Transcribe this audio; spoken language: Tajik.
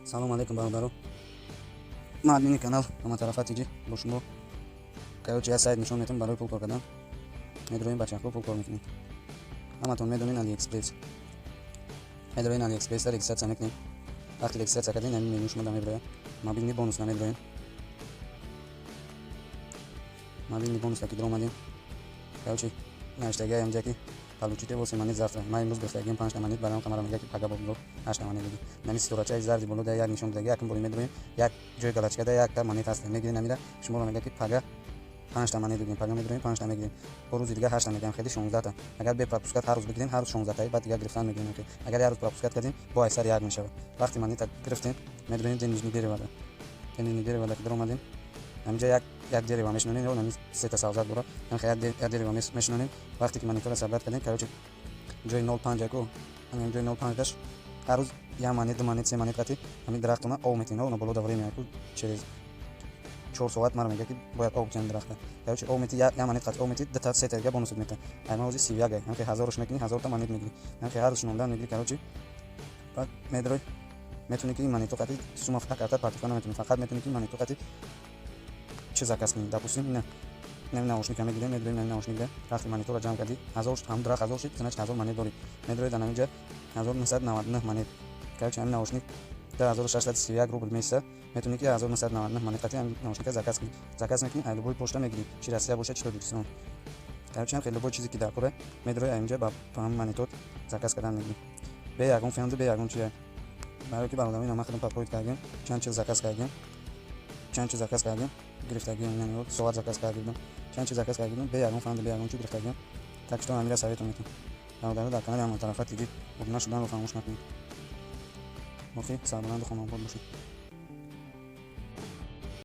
Салом алейкум, бародаро. Ман админи канал Ҳаматарафа ТЖ бо шумо. Короче, як сайт нишон метам барои пул кор кардан. Медроем, бачаҳо, пул кор мекунем. Ҳаматон медонед Алиэкспресс. Медроем, Алиэкспресса регистрация мекунем. Вақти регистрация кардем, ҳамин меню шумо да медрояд. Мобильный бонус намедроем. Мобильный бонус ки даромадем. Короче, навиштагиам инҷа, ки получите 8 монет завтра. Ман имрӯз гирифтагиам 5 монет, барам камара мега, ки пага бо 8 монет бигир. Нами ситорачаи зарди боло да як нишон даги, акм боли медроем, як ҷои галочка да якта монет ҳаст. Мегирем намира, шуморо мега, ки пага 5 монет бигирем. Пага медроем, 5 мегирем. Бо рӯзи дига 8 мегирем, хеле 16. Агар бе пропускать ҳар рӯз бигирем, ҳар рӯз 16, баъд дига гирифтан мегирем. Агар як рӯз пропускать кардем, бо айсар як мешавад. Вақти монета гирифтем, медроем денежный дерево. Денежный дерево ки даромадем, ҳаминҷа як як дерево мешинонем, ё нами сета савзак дора, як дерево мешинонем. Вақте ки монетора собрать кардем, короче, ҷои 0,5 яку, ҳамин ҷои 0,5 даш ҳар рӯз як монет, ду монет, се монет қати ҳамин дарахтона об метем. Она боло да время яку, через 4 соат мара мега, ки бояд об битем дарахта. Короче, об мети, як монет қати об мети, дута, сета дига бонусот мета. Ай ма ҳозир 31 ай. Ҳамхе ҳазорш мекунӣ, ҳазорта монет мегирӣ. Ҳамхе ҳар рӯз шинондан мегирӣ. Короче, баъд медрой, метавонӣ, ки монето қати сума карта партофта наметавонӣ, фақат метавонӣ, ки монето қати чи заказ кунӣ. Допустим, ина нами наушника мегирем, медроем нами наушник. Вақти монетора ҷамъ кардӣ, ҳазор, ҳамун дарахт ҳазор шид, значит, 1000 монет дорӣ. Медрои дар ҳаминҷа 1999 монет. Короче, ҳамин наушник 2631 рубл меса. Метавонӣ, ки 1999 монет қати ҳамин наушника заказ кунӣ. Заказ мекунӣ, ай любой почта мегирӣ, чи Россия боша, чи Тоҷикистон. Короче, ҳам хеле любой чизе ки дар кора, медрои ҳаминҷа, ба ҳамин монетот заказ кардан мегирӣ, бе ягон фенду, бе ягон чия. Барои ки, бародаро, ина ман худам попробовать кардем, чанд чиз заказ кардем, чанд чиз заказ кардем, гирифтагиам. Яъне соат заказ кардем, чанд чиз заказ кардем, бе ягон фанду, бе ягон чи гирифтагиам. Так что ҳамира советую метам, бародаро, дар канали Ҳаматарафа ТВ обуна шуданро фаромӯш накунед. Боқӣ сарбаланду хонобод бошед.